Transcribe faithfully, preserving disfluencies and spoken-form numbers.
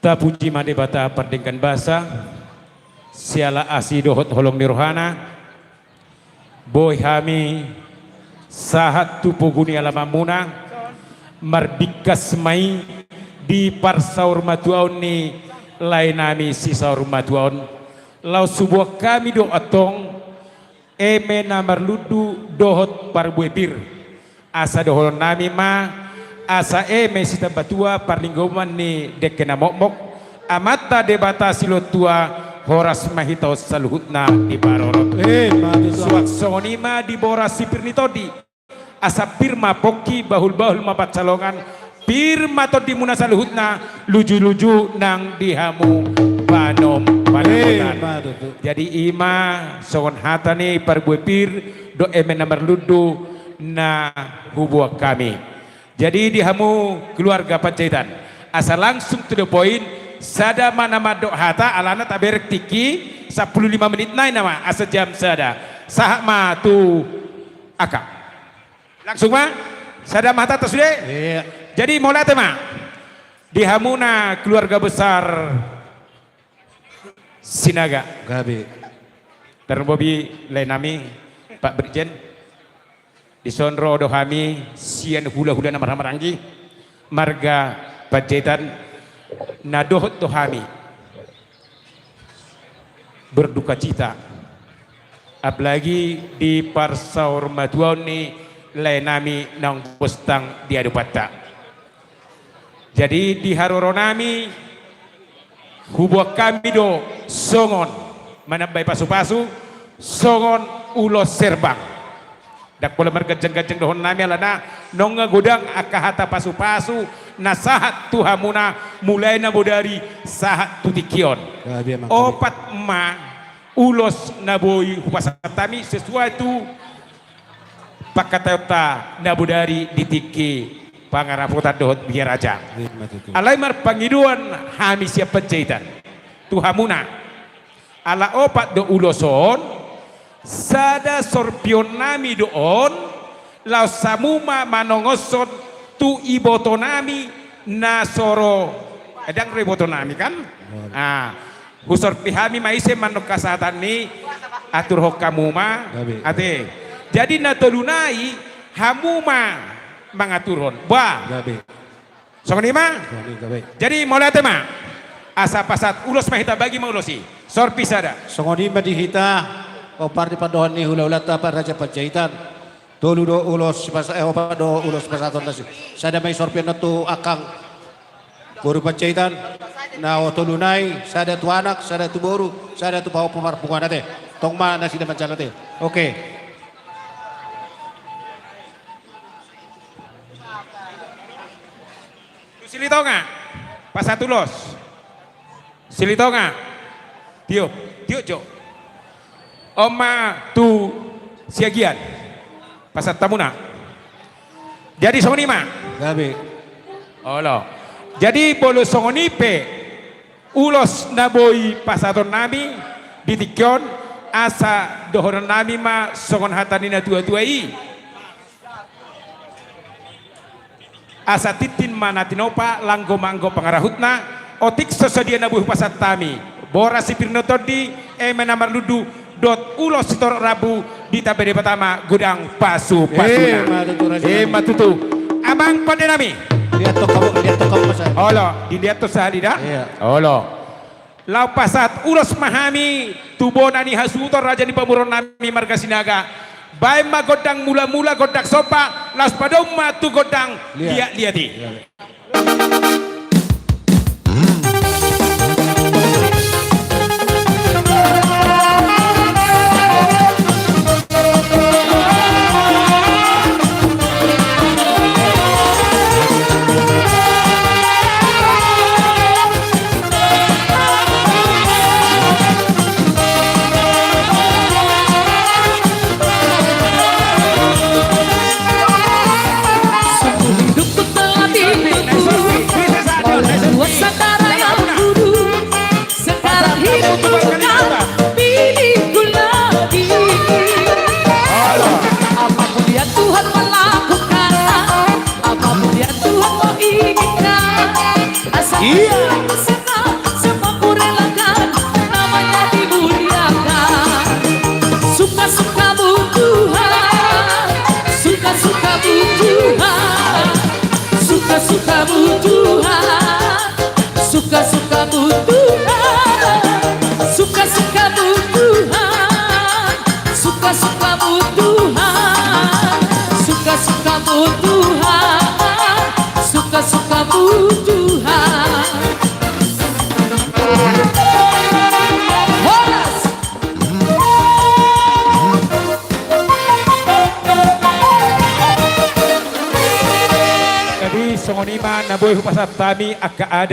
Tapuji ma Debata pardenggan basa, siala asi dohot holong ni rohana, boi hami sahat tu pogu ni alamanmuna, marbingkas ma i di parsaurmatuaon ni laenami sisaurmatuaon, laos huboan hami do antong eme na marlundu dohot parbue pir. Asa dohononnami ma, asa eme sitambatua parlinggoman ni dengke na mokmok, Amanta Debata Silehon Tua, horas ma hita on saluhutna diparorot. Eh, ma tutu. Suang songon i ma di boras si pir ni tondi. Asa pir ma pongki, bahulbahul ma pansalongan, pir ma tondimuna saluhutna, lujuluju nang di hamu panom panapotan. Eh, ma tutu. Jadi i ma songon hata ni parbue pir dohot eme na marlundu na huboan hami. Jadi di hamu keluarga Panjaitan, asa langsung to the point, sada ma na mandok hata, alana taberek tingki sampulu lima menit nai nama, asa jam sada. Sahat ma tu angka. Langsung ma, sada ma hatanta sude? Iya. Jadi mauliate ma di hamuna keluarga besar Sinaga. Gabe. Tarlumobi laenami, Pak Brigjen. Dison ro do hami sian hulahula na marhahamaranggi, marga Panjaitan, na dohot do hami berdukacita, apalagi di parsaurmatuaon ni laenami naung postang di adopanta. Jadi di haroronami, huboan hami do songon manambai pasupasu, songon ulos herbang. Ndang pola marganjangganjang dohononnami, alana nunga godang angka hata pasupasu na sahat tu hamuna mulai na bodari sahat tu tingki on. Gabe, amang. Opat ma ulos na boi hupasahat hami sesuai tu pangkataionta na bodari di tingki pangarapotan dohot bia raja. Ima tutu. Alai marpangidoan hami sian Panjaitan tu hamuna. Ala opat do ulos on, sada sorpionnami do on, laos hamu ma manongoshon tu ibotonami na so ro, eh, ndang ro ibotonami kan? Gabe. Ah, husorpi hami ma ise mandok hasahatan ni, aturhon hamu ma. Gabe. Ate. Jadi na tolu nai hamu ma mangaturhon. Bah. Gabe. Songon i ma? Songon i, gabe. Jadi mauliate ma. Asa pasahat ulos ma hita, bagi ma ulos i. Sorpi sada. Songon i ma di hita, opat di pandohan ni hulahulanta Raja Panjaitan. Tolu do ulos pas-, eh, opat do ulos pasahaton nasi. Sada ma i sorpion tu angkang boru Panjaitan, na tolu nai, sada tu anak, sada tu boru, sada tu pahompu marpunguan, ate. Tong ma nasida manjalo, ate. Oke. Tu Silitonga, pasahat ulos. Silitonga. Tiop, tiop jo. On ma tu Siagian. Pasahat hamuna. Jadi songon i ma. Gabe. Olo. Jadi molo songon i pe ulos na boi pasahatonnami di tingki on, asa dohononnami ma songon hata ni natuatua i. Asa tintin ma na tinopa, langgo ma anggo pangarahutna, otik so sadia na boi hupasahat hami. Boras si pir ni tondi, eme na marlundu, dohot ulos sitorop rambu, ditambai Debata ma godang pasupasuna. Ima tutu, raja. Ima tutu. Amang pandenami. Lihat toko, lihat toko, Mas. Olo, dilihat tu sahali da? Iya. Olo. Laho pasahat ulos ma hami tu bona ni hasuhuton, raja ni pamoruonnami marga Sinaga. Baen ma gondang mulamula, gondang somba, laos padomu ma tu gondang liatliat i. Liat. Tuhan, suka-sukamu Tuhan, suka-sukamu Tuhan, suka-sukamu Tuhan, suka-sukamu Tuhan, suka-sukamu Tuhan. Horas. Jadi songon i ma na boi hupasahat hami angka adat